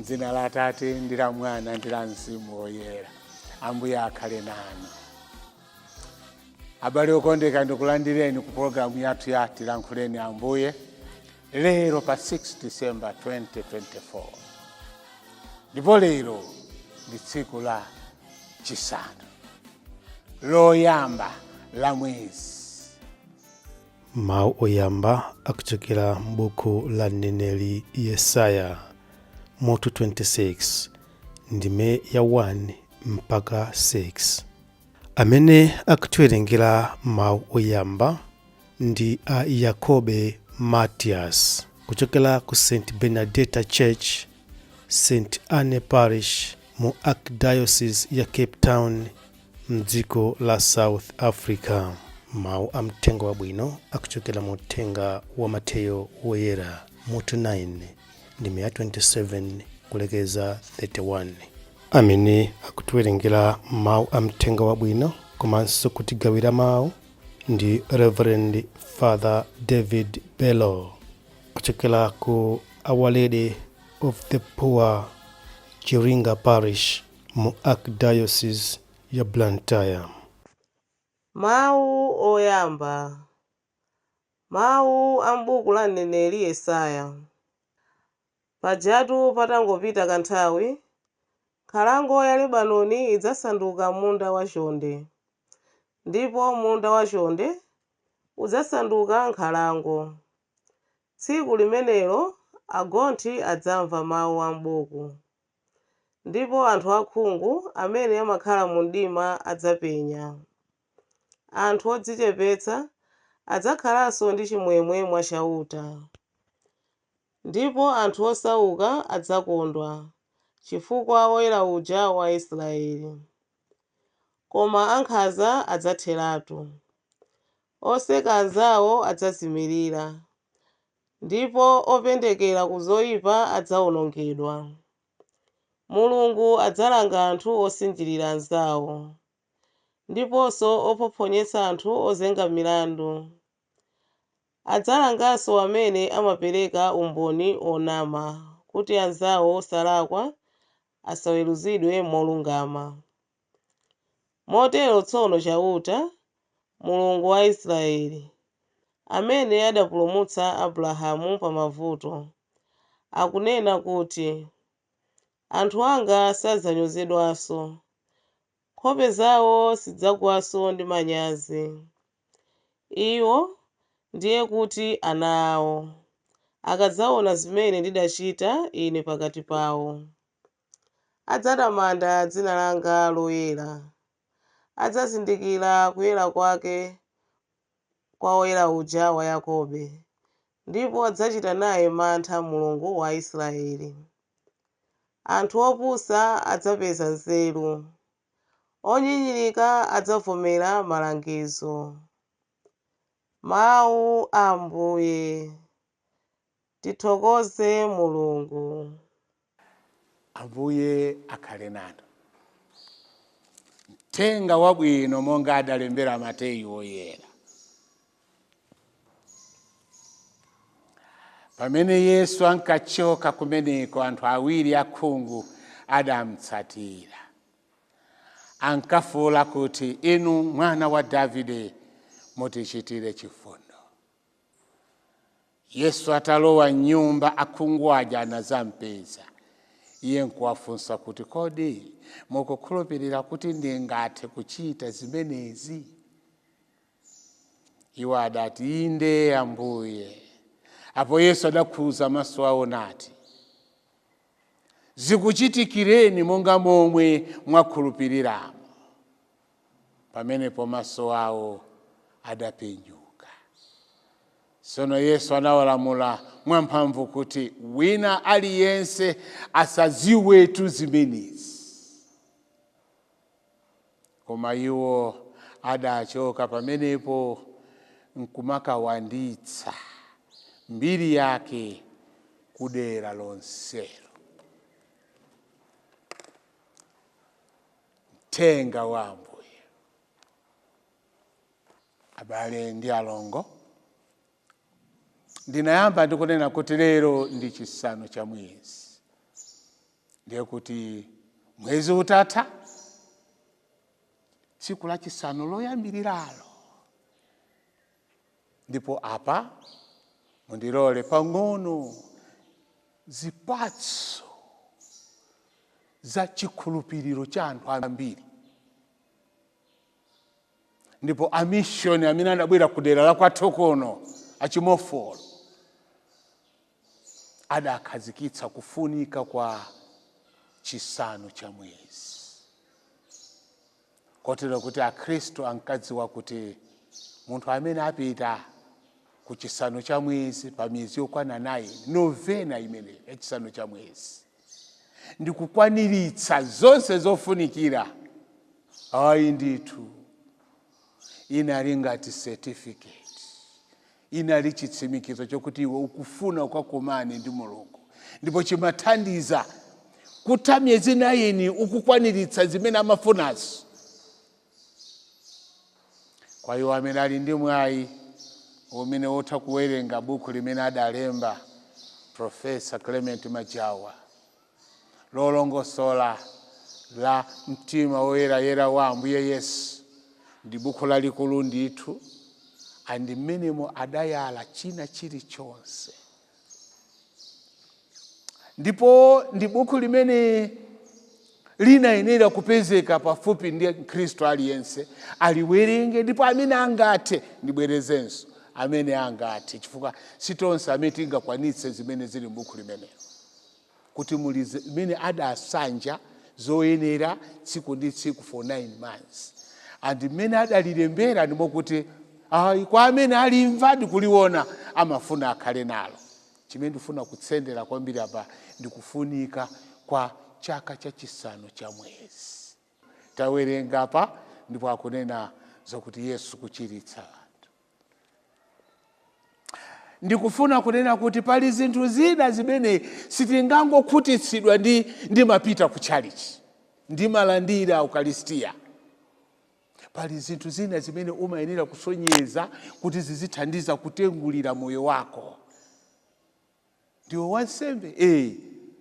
M'dzina la Atate ndi la Mwana ndi la Mzimu Woyera. Ambuye akhale nanu. Abale okondeka, ndikulandireni ku pologalamu yathu ya Tilankhuleni Ambuye lero pa 6 December 2024. Ndipo lero ndi tsiku la chisanu loyamba la mwezi. Mawu oyamba akuchokera m'buku la mneneri Yesaya, mutu 26, ndime ya 1 mpaka 6. Amene akutiwerengera mawu oyamba ndi a Yakobe Matias kuchokera ku St Bernadetta Church, St Anne Parish mu Archdiocese ya Cape Town mdziko la South Africa. Mawu a mthenga wabwino akuchokera mu uthenga wa Mateyo Woyera mutu 9 ndime ya 27 kulekeza 31. Amene akutiwerengera mawu a mthenga wabwino komanso kutigawira mawu ndi Reverend Father David Bello kuchokera ku Our Lady of the Poor Chiringa Parish mu Archdiocese ya Blantyre. Mawu oyamba. Mawu a m'buku la mneneri Yesaya. Pajatu patangopita kanthawi, nkhalango ya Lebanoni idzasanduka munda wachonde, ndipo munda wachonde udzasanduka nkhalango. Tsiku limenelo agonthi adzamva mawu a m'buku, ndipo anthu akhungu amene amakhala mu mdima adzapenya. Anthu odzichepetsa adzakhalanso ndi chimwemwe mwa Chauta, ndipo anthu osauka adzakondwa chifukwa Woyera uja wa Israeli. Koma ankhanza adzatheratu. Oseka anzawo adzazimirira, ndipo opendekera ku zoyipa adzawonongedwa. Mulungu adzalanga anthu osinjirira anzawo, ndiponso ophophonyetsa anthu ozenga milandu. Adzalanganso amene amapereka umboni onama kuti anzawo osalakwa asaweruzidwe molungama. Motero tsono Chauta, Mulungu wa Israeli, amene adapulumutsa Abrahamu pa mavuto, akunena kuti, Anthu anga sadzanyozedwanso, nkhope zawo sizidzagwanso ndi manyazi. Iwo, ndiye kuti ana awo, akadzaona zimene ndidachita Ine pakati pawo, adzatamanda dzina langa loyera, adzazindikira kuyera kwake kwa Woyera uja wa Yakobe, ndipo adzachita naye mantha Mulungu wa Israeli. Anthu opusa adzapeza nzeru, onyinyirika adzavomera malangizo. Mawu a Ambuye. Tithokoze Mulungu. Ambuye akhale nanu. Mthenga wabwino monga adalembera Mateyu Woyera. Pamene Yesu ankachoka kumeneko, anthu awiri akhungu adamtsatira. Ankafuula kuti, Inu mwana wa Davide, mutichitire chifundo. Yesu atalowa m'nyumba, akhungu aja anadzampeza. Iye nkuwafunsa kuti, Kodi mukukhulupirira kuti ndingathe kuchita zimenezi? Iwo adati, Inde, Ambuye. Apo Yesu adakhudza maso awo nati, Zikuchitikireni monga momwe mwakhulupiriramo. Pamenepo maso awo adapenyuka. Tsono Yesu anawalamula mwamphamvu kuti wina aliyense asadziwetu zimenezi. Koma iwo adachoka pamenepo nkumakawanditsa mbiri yake kudera lonselo. Mthenga wa Ambuye. Abale ndi alongo, ndinayamba ndikunena kuti lero ndi chisanu cha mwezi. Ndiye kuti mwezi utatha, tsiku lachisanu loyambiriralo. Ndipo apa mundilole pang'ono zipatso za chikhulupiriro cha anthu ambiri. Ndipo amishoni amene adabwera ku dera la kwathu kuno, achimofolo, adakhazikitsa kufunika kwa chisanu cha mwezi, kotero kuti Akhristu ankadziwa kuti munthu amene apita ku chisanu cha mwezi pa miyezi yokwana 9, novena imene ya chisanu cha mwezi, ndikukwaniritsa zonse zofunikira, ayi ndithu, inali ngati certificate, inali chitsimikizo chokuti iwe ukufuna ukakumane ndi Mulungu. Ndipo chimathandiza kutha miyezi 9 ukukwaniritsa zimene amafunazo. Kwa iwo amene ali ndi mwayi umene wotha kuwerenga buku limene adalemba Professor Clement Majawa lolongosola la Mtima Woyerayera wa Ambuye Yesu, ndi buku lalikulu ndithu, and mmenemo adayala china chilichonse. Ndipo ndi buku limene linayenera kupezeka pafupi ndi Mkhristu aliyense, aliwerenge. Ndipo amene angathe, ndibwerezenso, amene angathe, chifukwa sitonse amene tingakwanitse zimene zili m'buku limenelo, kuti muli zimene adasanja zoyenera tsiku ndi tsiku for 9 months. And mmene adalilembera ndimokuti ayi, kwa amene alimva ndikuliona, amafuna akhale nalo. Chimene ndifuna kutsendera kwambiri apa ndikufunika kwa chaka chachisanu cha mwezi. Tawerenga pa, ndipo akunena zokuti Yesu kuchiritsa anthu. Ndikufuna kunena kuti pali zinthu zina zimene sitingangokhutitsidwa ndi ndimapita ku tchalichi, ndimalandira ukalistiya. Pali zinthu zina zimene umayenera kusonyeza kuti zizithandiza kutengulira moyo wako. Ndiwe wansembe,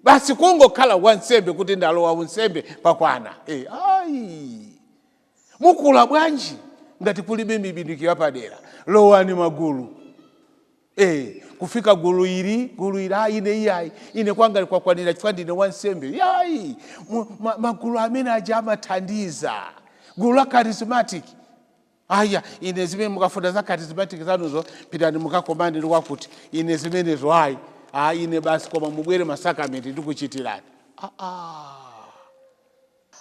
basi kungokhala wansembe kuti ndalowa unsembe pakwana, ayi. Mukula bwanji ngati kulibe mibindikiro yapadera? Lowani magulu, kufika gulu ili, gulu ili, ayi, ine iyayi, ine kwanga kwakwanira chifukwa ndine wansembe. Yayi, magulu amene aja amathandiza. Gulu la charismatic, aya, ine zimene mukafuna za charismatic zanuzo, pitani mukakomane ndi kwakuti. Ine zimenezo ayi, ah, ine basi, koma mubwere masakamenti ndikuchitirani. Ah, ah.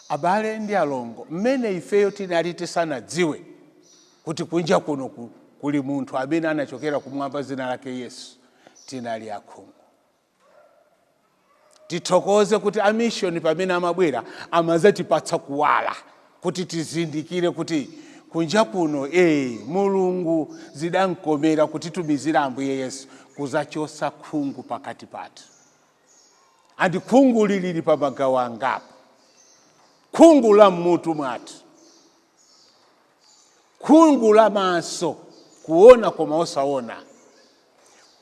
Abale ndi alongo, mmene ifeyo tinali tisanadziwe kuti kunja kuno kuli munthu amene anachokera kumwamba zina lake Yesu, tinali akhungu. Tithokoze kuti amishoni pamene amabwera amazatipatsa kuwala kuti tizindikire kuti kunja kuno Mulungu zidamkomera kutitumizira Ambuye Yesu kuzachosa khungu pakati pathu. And khungu lilili pa magawo angapo: khungu la mmutu mwathu, khungu la maso, kuona koma osaona,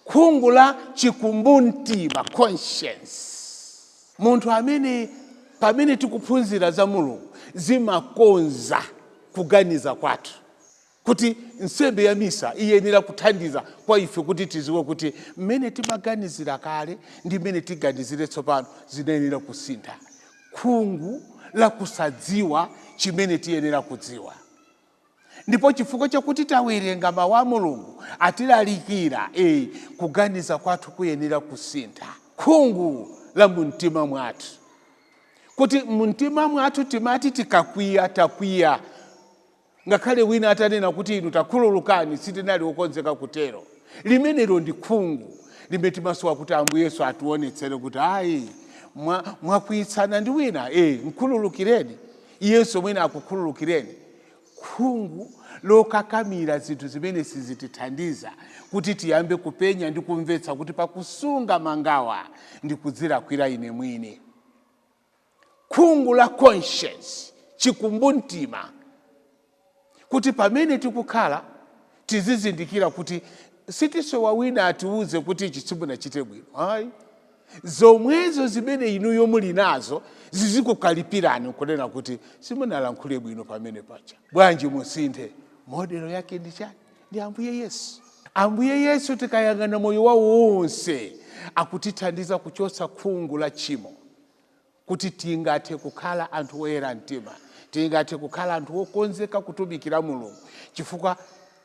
khungu la chikumbumtima, conscience. Munthu amene pamene tikuphunzira za Mulungu zimakonza kuganiza kwathu, kuti nsembe ya misa iyenera kuthandiza kwa ife kuti tiziwe kuti mmene timaganizira kale ndi mmene tiganizire tsopano zinayenera kusintha. Khungu la kusadziwa chimene tiyenera kudziwa. Ndipo chifukwa chakuti tawerenga mawu a Mulungu, atilalikira, kuganiza kwathu kuyenera kusintha. Khungu la mumtima mwathu, kuti mumtima mwathu timati tikakwiya, takwiya, ngakhale wina atanena kuti inu takhululukani, sitinali wokonzeka kutero. Limenelo ndi khungu limene timasowa kuti Ambuye Yesu ationetsere kuti ayi, mwakwiyitsana ndi wina, mkhululukireni, iyenso mwina akukhululukireni. Khungu lokakamira zinthu zimene sizitithandiza kuti tiyambe kupenya ndi kumvetsa kuti pakusunga mangawa ndi kudzilakwira ine mwini. Khungu la conscience, chikumbumtima, kuti pamene tikukhala tizizindikira kuti sitisowa wina atiuze kuti ichi simunachite bwino, ayi. Zomwezo zimene inuyo muli nazo zizikukalipirani kunena kuti simunalankhule bwino pamene pacha, bwanji musinthe. Modelo yake ndi chani? Ndi Ambuye Yesu. Ambuye Yesu, tikayang'ana moyo wawo wonse, akutithandiza kuchotsa khungu la tchimo, kuti tingathe kukhala anthu oyera mtima, tingathe kukhala anthu okonzeka kutumikira Mulungu. Chifukwa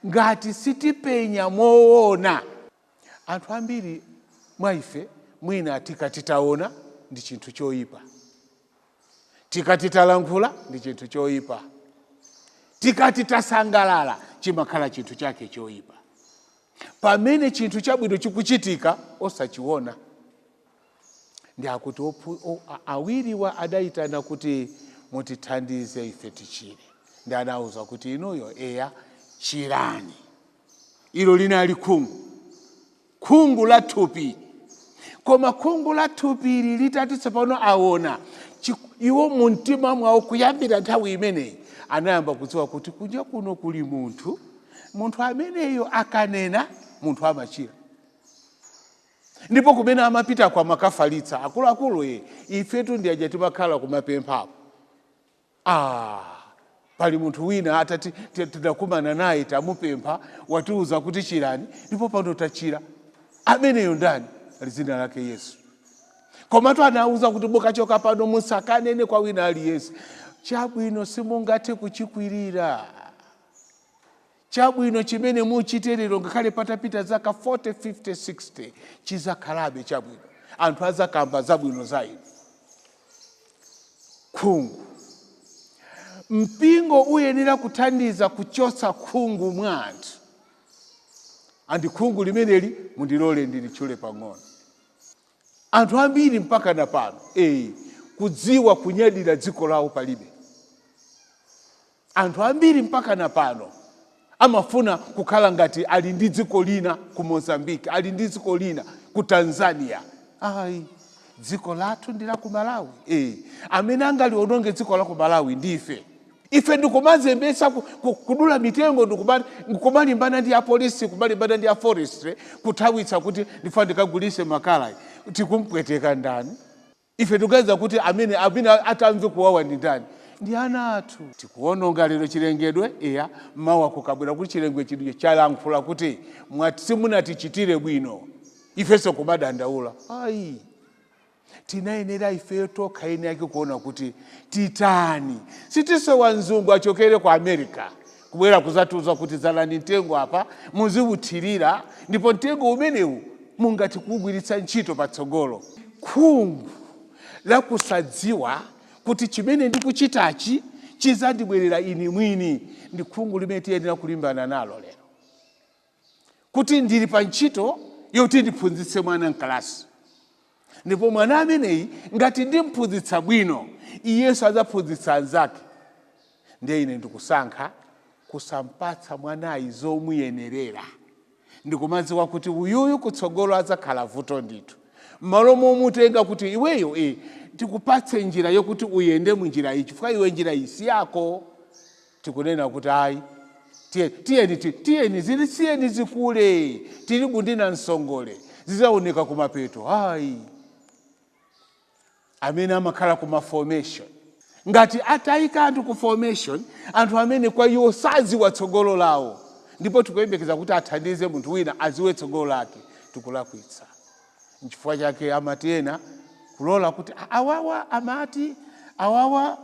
ngati sitipenya moona, anthu ambiri mwa ife mwina tikati taona ndi chinthu choyipa, tikati talankhula ndi chinthu choyipa, tikati tasangalala chimakhala chinthu chake choyipa, pamene chinthu chabwino chikuchitika osachiona. Ndi akuti awiriwa adayitana kuti, "Mutithandize ife tichire." Ndi anawuza kuti, "Inuyo eya, chirani." Ilo linali khungu, khungu la thupi. Koma khungu la thupili litati tsopano aona, iwo mu mtima mwawo kuyambira nthawi imeneyi anayamba kudziwa kuti kunja kuno kuli munthu, munthu ameneyo akanena munthu amachira. Ndipo kumene amapita kwa makafalitsa, akuluakulu, ifetu ndi aja timakhala kumapemphapo. Pali munthu wina atati tidakumana naye, tamupempha, watiuza kuti chirani, ndipo pano tachira. Ameneyo ndani? Dzina lake Yesu. Komatu anauza kuti, "Mukachoka pano musakanene kwa wina aliyense." Chabwino simungathe kuchikwirira. Chabwino chimene muchite lero, ngakhale patapita zaka 40, 50, 60, chizakhalabe chabwino. Anthu azakamba zabwino za inu. Khungu, mpingo uyenera kuthandiza kuchotsa khungu mwa anthu. Andi khungu limeneli mundilole ndilitchule pang'ono. Anthu ambiri mpaka na pano kudziwa kunyadira dziko lawo palibe. Anthu ambiri mpaka na pano amafuna kukhala ngati ali ndi dziko lina ku Mozambique, ali ndi dziko lina ku Tanzania. Ayi, dziko lathu ndi la ku Malawi. Amene angaliononge dziko la ku Malawi ndife. Ife ndikumazembetsa kudula mitengo, ndikumalimbana ndi apolisi, kumalimbana ndi aforestry, kuthawitsa kuti ndifuna ndikagulise makala. Tikumpweteka ndani ife? Tikuganiza kuti amene atamve kuwawa ndi ndani? Ndi ana athu. Tikuononga lero chilengedwe, iya, mawa kukabwera kuti chilengedwe chiduche chalankhula kuti mwati simunatichitire bwino, ifenso kumadandaula. Ayi, tinayenera ifeyo tokha eni ake kuona kuti titani. Sitisowa mzungu achokere ku America kubwera kuzatiuza kuti dzalani mtengo apa, muziwuthirira, ndipo mtengo umenewu mungati kuwugwiritsa ntchito patsogolo. Khungu lakusadziwa kuti chimene ndikuchitachi chizandibwerera ine mwini ndi khungu limene tiyenera kulimbana nalo lero. Kuti ndili pa ntchito yoti ndiphunzitse mwana mkalasi, ndipo mwana ameneyi ngati ndimphunzitsa bwino, iyenso adzaphunzitsa anzake. Ndiye ine ndikusankha kusampatsa mwanayi zomuyenerera, ndikumadziwa kuti uyuyu kutsogolo adzakhala vuto ndithu, m'malo momutenga kuti iweyo tikupatse njira yokuti uyende munjira iyi, chifukwa iwe njira iyi si yako. Tikunena kuti ayi, tiyeni tiyeni zili, siyeni zikule, tirigu ndi namsongole zidzaoneka kumapeto. Ayi, amene amakhala kuma formation, ngati atayika anthu ku formation, anthu amene kwa iwo sadziwa tsogolo lawo, ndipo tikuyembekeza kuti athandize munthu wina adziwe tsogolo lake, tikulakwitsa. Nchifukwa chake amati ena kulola kuti awawa amati awawa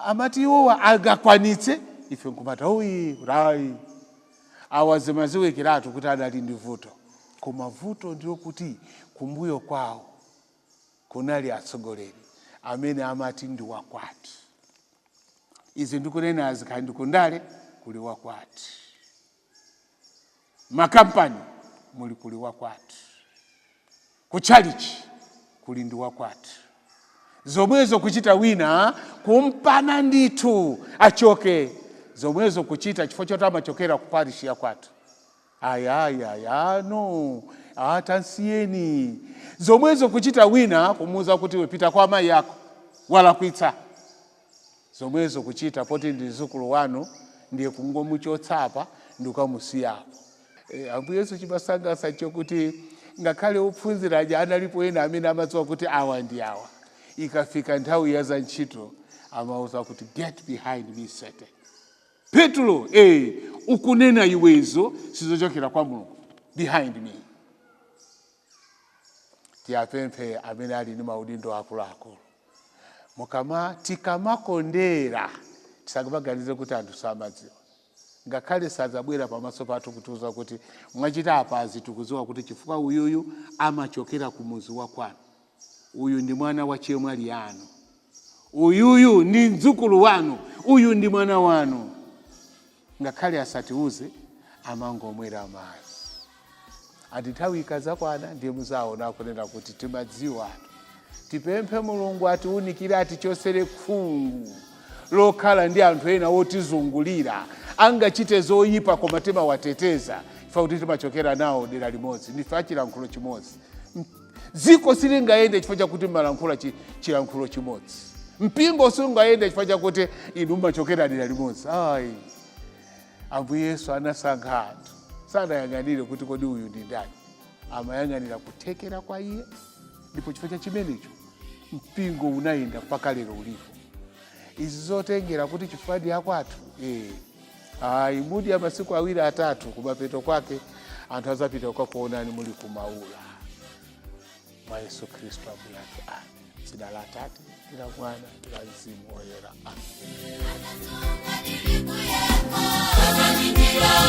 amati iwowa angakwanitse, ife nkumati uyi kuti ayi, awa zimaziwikiratu kuti adali ndi vuto. Koma vuto ndilo kuti kumbuyo kwawo kunali atsogoleri amene amati ndi wakwati. Izi ndikunena zikhali ndikundale kuli wakwati, makampani muli kuli wakwati, kutchalichi kuli ndi wakwati. Zomwezo kuchita wina kumpana ndithu achoke, zomwezo kuchita chifukwa choti amachokera ku parish yakwathu. Ayayaya, no, atansiyeni. Zomwezo kuchita wina kumuuza kuti wepita kwa amayi ako, walakwitsa. Zomwezo kuchita poti ndi mzukulu wanu, ndiye kungomuchotsa apa ndikukamusiya apo. Ambuye Yesu chimasangalatsa chokuti Ngakhale ophunzira aja analipo ena amene amadziwa kuti awa ndi awa. Ikafika nthawi ya za ntchito amauza kuti, "Get behind me, Satan." Petro, ukunena iwezo sizochokera kwa Mulungu, behind me. Tiyapemphe amene ali ndi maudindo akuluakulu, mukama tikamakondera tisamaganize kuti anthu samadziwa. Ngakhale sadzabwera pamaso pathu kutiuza kuti mwachita apazi, tikudziwa kuti chifukwa uyuyu amachokera ku muzi wa kwanu, uyu ndi mwana wa chemwali yanu, uyuyu ndi mdzukulu wanu, uyu ndi mwana wanu. Ngakhale asatiuze, amangomwera madzi ati nthawi ikadzakwana ndiye muzaona akunena kuti timadziwatu. Tipemphe Mulungu atiunikire, atichosere khungu lokhala ndi anthu ena otizungulira angachite zoyipa koma timawateteza ifa kuti timachokera nawo dera limodzi, ndife achilankhulo chimodzi. Dziko silingayende chifukwa chakuti mmalankhula chilankhulo chimodzi. Mpingo sungayende chifukwa chakuti inu mmachokera dera limodzi, ayi. Ambuye Yesu anasankha anthu, sanayang'anire kuti kodi uyu ndi ndani, amayang'anira kuthekera kwa iye, ndipo chifukwa cha chimenecho mpingo unayenda mpaka lero ulipo. Izi zotengera kuti chifukwa ndi akwathu, ayi, mudya masiku awiri atatu, kumapeto kwake anthu azapita kukakuonani muli kumaula. Mwa Yesu Khristu Ambuye athu, amen. Dzina la Atate ndi la Mwana ndi la Mzimu Woyera, amen. Amen.